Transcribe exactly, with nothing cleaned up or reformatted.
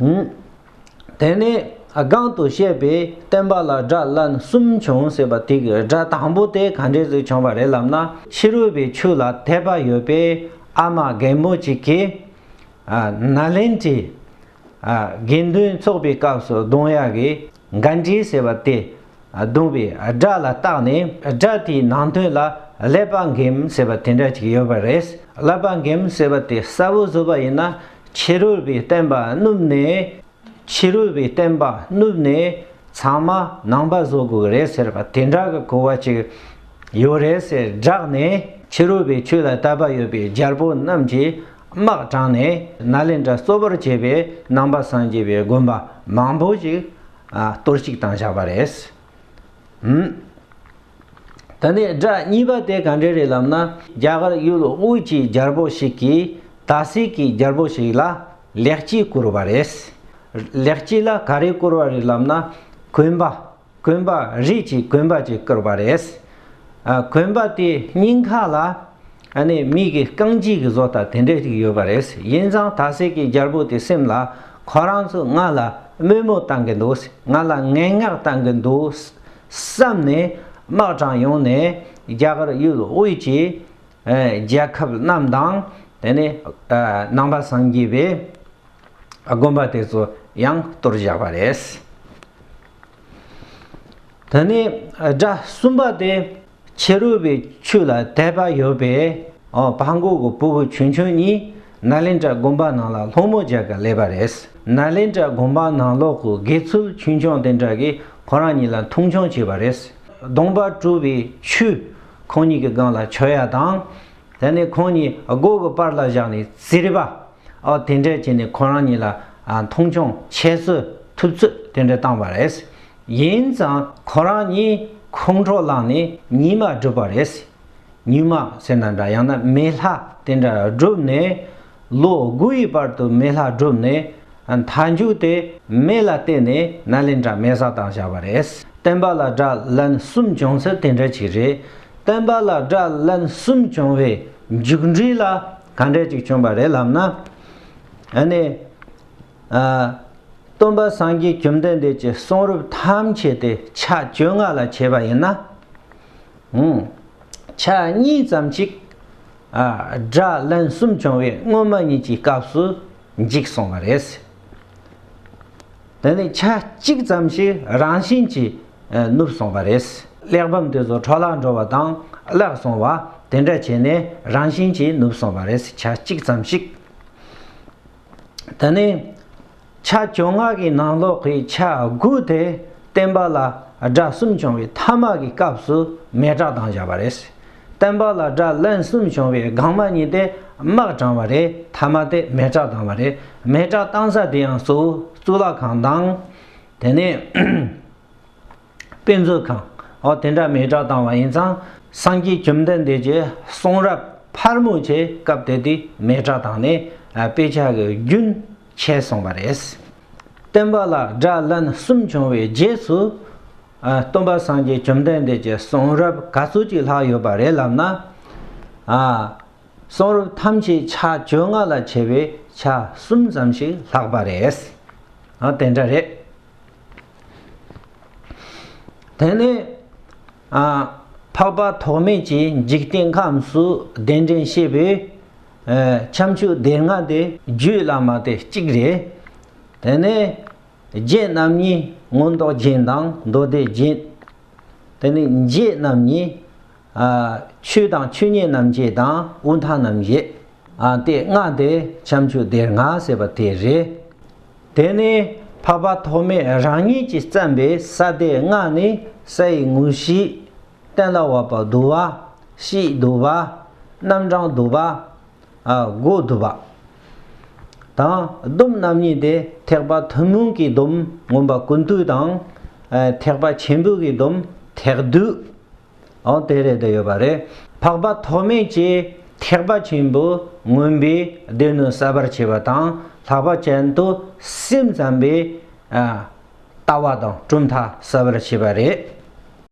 ཨུམ། དེ་ནས་སྒང་དུ་བཤད་པའི་བསྟན་པ་ལ་དགྲ་ལན་གསུམ་བྱུང་ཟེར་བ་དེ་གི་དགྲ་དང་པོ་དེ་ག་འདྲས་ཟིག་བྱུང་བ་རེད་ལབ་ན། ཕྱི་རོལ་པའི་ཆོས་ལ་དད་པ་ཡོད་པའི་ཨ་མ་རྒན་མོ་གཅིག་གིས། ཨ། ནཱ་ལེནྡྲའི། ཨ། དགེ་འདུན་ཚོགས་པའི་སྐབས་སུ་བརྡུང་ཡག་གི་གན་ཇི་ཟེར་བ་དེ། ཨ། བརྡུངས་པའི་དགྲ་ལ་བཏགས་ནས། དགྲ་དེའི་ནང་དོན་ལ་ཀླད་པ་འགེམས་ཟེར་བ་དེ་འདྲ་ཅིག་ཡོད་པ་རེད། ཀླད་པ་འགེམས་ཟེར་བ་དེ་གསལ་བོ་བཟོ་བ་ཡིན་ན། ཕྱི་རོལ་པའི་བསྟན་པ་བསྣུབས་ནས། ཕྱི་རོལ་པའི་བསྟན་པ་བསྣུབས་ནས་ཚང་མ་ནང་པ་བཟོ་དགོས་རེད་ཟེར་བ་དེ་འདྲ་གི་གོ་བ་ཅིག་ཡོད་རེད་ཟེར་བསྒྲགས་ནས། ཕྱི་རོལ་པའི་ཆོས་ལ་དད་པ་ཡོད་པའི་རྒྱལ་པོ་རྣམས་ཀྱིས་དམག་དྲངས་ནས། ནཱ་ལེནྡྲ་གཙོ་བོར་བྱས་པའི་ནང་པ་སངས་རྒྱས་པའི་དགོན་པ་མང་པོ་ཞིག་ཨ། གཏོར་བཤིག་བཏང་བཞག་པ་རེད། ཨུམ། ད་ནི་དགྲ་གཉིས་པ་དེ་ག་འདྲ་རེད་ལབ་ན། རྒྱ་གར་ཡུལ་དབུས་ཀྱི་རྒྱལ་པོ་ཞིག་གིས། ད་སེ་གི་རྒྱལ་པོ་ཞིག་ལ་ལེགས་སྐྱེས་བསྐུར་བ་རེད། ལེགས་སྐྱེས་ལ་ག་རེ་བསྐུར་བ་རེད་ལབ་ན། གོན་པ། གོན་པ་རིགས་ཀྱི་གོན་པ་ཅིག་བསྐུར་བ་རེད། ཨ། གོན་པ་དེ་སྙིང་ཁ་ལ། ཨ་ནི་མི་གི་རྐང་རྗེས་ཀྱི་བཟོ་ལྟ་དེ་འདྲ་ཞིག་ཡོད་པ་རེད། ཡིན་ཙང་ད་སེ་གི་རྒྱལ་པོ་དེ་སེམས་ལ། ཁོ་རང་ཚོས་ང་ལ་དམོད་མོ་བཏང་གི་འདུག་ང་ལ་ངན་སྔགས་བཏང་གི་འདུག་བསམ་ནས་དམག་དྲངས་ཡོང་ནས། རྒྱ་གར་ཡུལ་དབུས་ཀྱི། ཨ། རྒྱལ་ཁབ་རྣམས་དང་། དེ་ནས། ཨ། ནང་པ་སངས་རྒྱས་པའི་དགོན་པ་དེ་ཚོ་ཡང་གཏོར་བཞག་པ་རེད། དེ་ནས་དགྲ་གསུམ་པ་དེ། ཕྱི་རོལ་པའི་ཆོས་ལ་དད་པ་ཡོད་པའི། ཨོ། ཕག་མགོ་གི་ཕྲུ་གུ་ཆུང་ཆུང་གཉིས་ནཱ་ལེནྡྲ་དགོན་པ་ནང་ལ་སློང་མོ་རྒྱག་ག་སླེབས་པ་རེད། ནཱ་ལེནྡྲ་དགོན་པ་ནང་ལོགས་ཀྱི་དགེ་ཚུལ་ཆུང་ཆུང་དེ་འདྲ་གིས་ཁོ་རང་གཉིས་ལ་མཐོང་ཆུང་བྱས་པ་རེད། སྡོམ་པ་གྲུབ་པའི་ཆོས་ཁོང་གཉིས་ཀྱི་སྒང་ལ་མཆོད་ཡ་དང་། དེ་ནས་ཁོང་གཉིས་སྒོ་གི་བར་ལ་བཞག་ནས་བཙིར་བ། ཨོ། དེ་འདྲ་བྱས་ནས་ཁོ་རང་གཉིས་ལ། ཨ། མཐོང་ཆུང་ཁྱད་གསོད་ཐུབ་ཚོད་དེ་འདྲ་བཏང་བ་རེད། ཡིན་ཙང་ཁོ་རང་གཉིས་ཁོང་ཁྲོ་ལངས་ནས་ཉི་མ་བསྒྲུབས་པ་རེད། ཉི་མ་ཟེར་ན་འདྲ། ཡང་ན་མེ་ལྷ་དེ་འདྲ་བསྒྲུབས་ནས། ལོ་དགུ་ཡི་བར་དུ་མེ་ལྷ་བསྒྲུབས་ནས། མཐའ་མཇུག་དེ་མེ་ལ་བརྟེན་ནས་ནཱ་ལེནྡྲ་མེ་བསྲེགས་བཏང་བཞག་པ་རེད། བསྟན་པ་ལ་དགྲ་ལན་གསུམ་བྱུང་ཚུལ་དེ་འདྲ་ཅིག་རེད། བསྟན་པ་ལ་དགྲ་ལན་གསུམ་བྱུང་བའི་མཇུག་འབྲས་ལ་ག་འདྲ་ཅིག་བྱུང་བ་རེད་ལབ་ན། ཨ་ནི། ཨ། སྟོན་པ་སངས་རྒྱས་བཅོམ་ལྡན་འདས་ཀྱི་གསུང་རབ་ཐམས་ཅད་དེ་ཆ་བཅོ་ལྔ་ལ་ཕྱེ་བ་ཡིན་ན། ཨང་། ཆ་གཉིས་ཙམ་ཞིག་ཨ། དགྲ་ལན་གསུམ་བྱུང་བའི་སྔོན་མ་གཉིས་ཀྱི་སྐབས་སུ་འཇིག་སོང་བ་རེད། དེ་ནས་ཆ་གཅིག་ཙམ་ཞིག་རང་བཞིན་གྱིས་ནུབ་སོང་བ་རེད། གླེགས་བམ་དེ་ཚོ་འཕྲོ་བརླག་འགྲོ་བ་དང་བརླག་སོང་བ་དེ་འདྲ་བྱས་ནས་རང་བཞིན་གྱིས་ནུབ་སོང་བ་རེད། ཆ་གཅིག་ཙམ་ཞིག་དེ་ནས་ཆ་བཅོ་ལྔ་གི་ནང་ལོགས་ཀྱི་ཆ་དགུ་དེ་བསྟན་པ་ལ་དགྲ་གསུམ་བྱུང་བའི་ཐ་མ་གི་སྐབས་སུ་མེ་སྲེག་བཏང་བཞག་པ་རེད། བསྟན་པ་ལ་དགྲ་ལན་གསུམ་བྱུང་བའི་སྒང་མ་གཉིས་དེ་དམག་དྲངས་པ་རེད། ཐ་མ་དེ་མེ་སྲེག་བཏང་བ་རེད། མེ་སྲེག་བཏང་ས་དེ་ཡང་གཙོ་བོ་གཙུག་ལག་ཁང་དང་། དེ་ནས་དཔེ་མཛོད་ཁང་། འོ། དེ་འདྲ་མེ་སྲེག་བཏང་བ་ཡིན་ཙང་། སངས་རྒྱས་བཅོམ་ལྡན་འདས་ཀྱི་གསུང་རབ་ཕལ་མོ་ཆེ་སྐབས་དེ་དུས་མེ་སྲེག་བཏང་ནས། ཨ། དཔེ་ཆ་གི་རྒྱུན་ཆད་སོང་བ་རེད། བསྟན་པ་ལ་དགྲ་ལན་གསུམ་བྱུང་བའི་རྗེས་སུ། ཨ། སྟོན་པ་སངས་རྒྱས་བཅོམ་ལྡན་འདས་ཀྱི་གསུང་རབ་ག་ཚོད་ཅིག་ལྷག་ཡོད་པ་རེད་ལབ་ན། ཨ། གསུང་རབ་ཐམས་ཅད་ཆ་བཅོ་ལྔ་ལ་ཕྱེ་བའི་ཆ་གསུམ་ཙམ་ཞིག་ལྷག་པ་རེད། ཨ། དེ་འདྲ་རེད། དེ་ནས། ཨ། འཕགས་པ་ཐོགས་མེད་ཀྱིས་འཇིག་རྟེན་ཁམས་སུ་གདན་འདྲེན་བྱས་པའི། ཨ། ཁྱབ་འཇུག་སྡེ་ལྔ་དེ་རྒྱུད་བླ་མ་དེ་གཅིག་རེད། དེ་ནས་རྒྱན་རྣམ་གཉིས་མངོན་རྟོགས་རྒྱན་དང་མདོ་སྡེ་རྒྱན། དེ་ནས་འགྱེད་རྣམ་གཉིས། ཨ། ཆོས་དང་ཆོས་ཉིད་རྣམ་འགྱེད་དང་དབུས་མཐའ་རྣམ་འགྱེད། ཨ། དེ་ལྔ་དེ་ཁྱབ་འཇུག་སྡེ་ལྔ་ཟེར་བ་དེ་རེད། དེ་ནས་འཕགས་པ་ཐོགས་མེད་རང་ཉིད་ཀྱིས་བརྩམས་པའི་ས་སྡེ་ལྔ་ནི། སའི་ངོ་བཞི། སྟེང་ལ་བབས་པ་བསྡུ་བ། ཕྱིའི་བསྡུ་བ། རྣམ་གྲངས་བསྡུ་བ། ཨ། སྒོ་བསྡུ་བ། དང་སྡོམ་རྣམ་གཉིས་ཏེ། ཐེག་པ་ཐུན་མོང་གི་སྡོམ་མངོན་པ་ཀུན་བཏུས་དང་། ཨ། ཐེག་པ་ཆེན་པོ་གི་སྡོམ་ཐེག་བསྡུས། འོ། དེ་རེད། དེ་ཡོད་པ་རེད། འཕགས་པ་ཐོགས་མེད་ཀྱིས་ཐེག་པ་ཆེན་པོ་མངོན་པའི་སྡེ་སྣོད་གསལ་བར་བྱེད་པ་དང་། ལྷག་པ་ཅན་དུ་སེམས་ཙམ་པའི། ཨ། ལྟ་བ་དང་གྲུབ་མཐའ་གསལ་བར་བྱེད་པ་རེད།